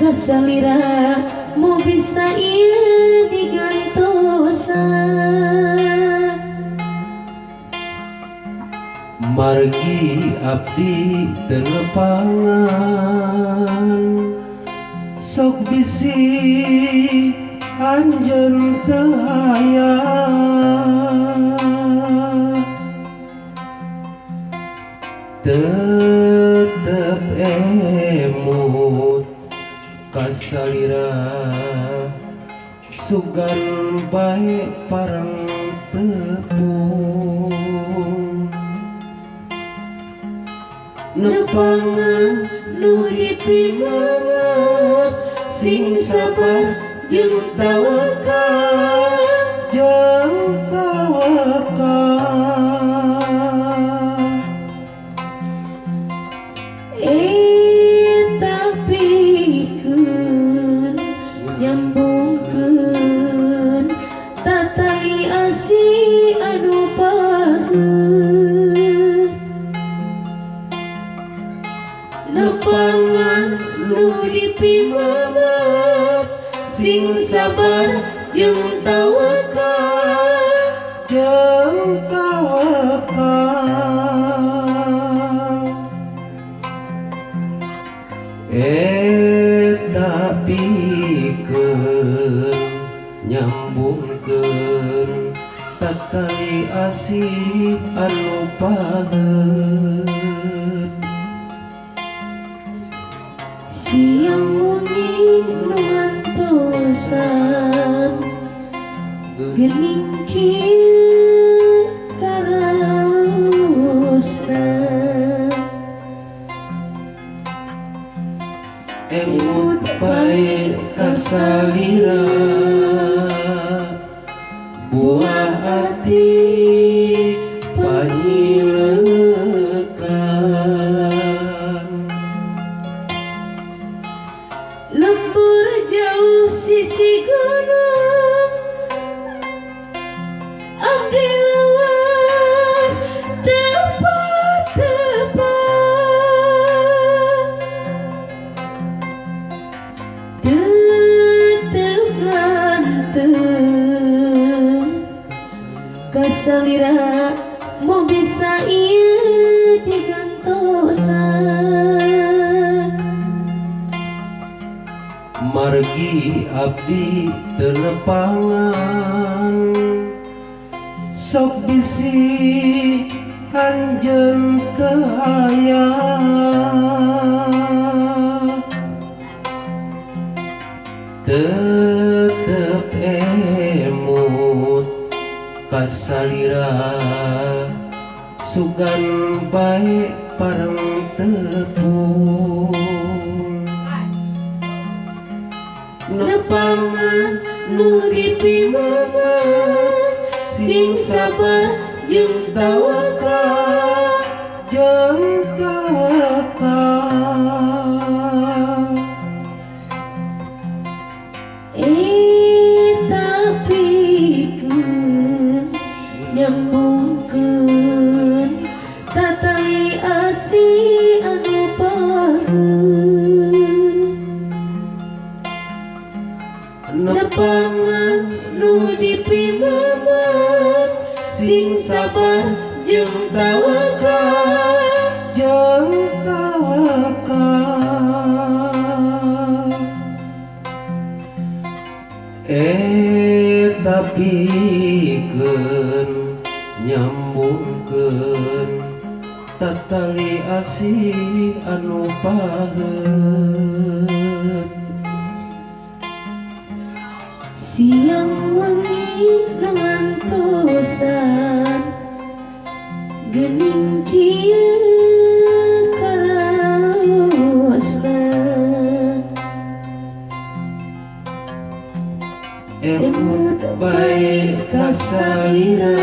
Kasalira mo bisa ieu digantosan. Margi abdi teu nepangan sok bisi anjeun teu aya. Tetep emut kasalira sugan bae parang tepung. Nepangan nu dipimamat sing sabar jeung tawakal, jeung tawakal. Eta pikeun nyambungkeun tatali asih anu paheut. Nepangan nu dipimamat sing sabar jeung tawakal, jeung tawakal. Eta pikeun nyambungkeun tatali asih anu paheut. Siang wengi nu ngantosan geuning kieu karaosna. Emut bae kasalira buah ati panyilekan. Lembur jauh sisi gunung abdi lawas tepat-tepat. Tetep ganteng kasalira mo bisa ieu digantosan. Margi abdi teu nepangan sok bisi anjeun teu aya. Tetep emut kasalira sugan bae parang tepung. Nepangan nu dipimamat sing sabar jeung tawakal, jeung tawakal. Eta pikeun nyambungkeun tatali asih anu paheut. Nepangan nu dipimamat sing sabar jeung tawakal, jeung tawakal. Eta pikeun nyambungkeun tatali asih anu paheut. Siang wengi nu ngantosan geuning kieu karaosna. Emut bae kasalira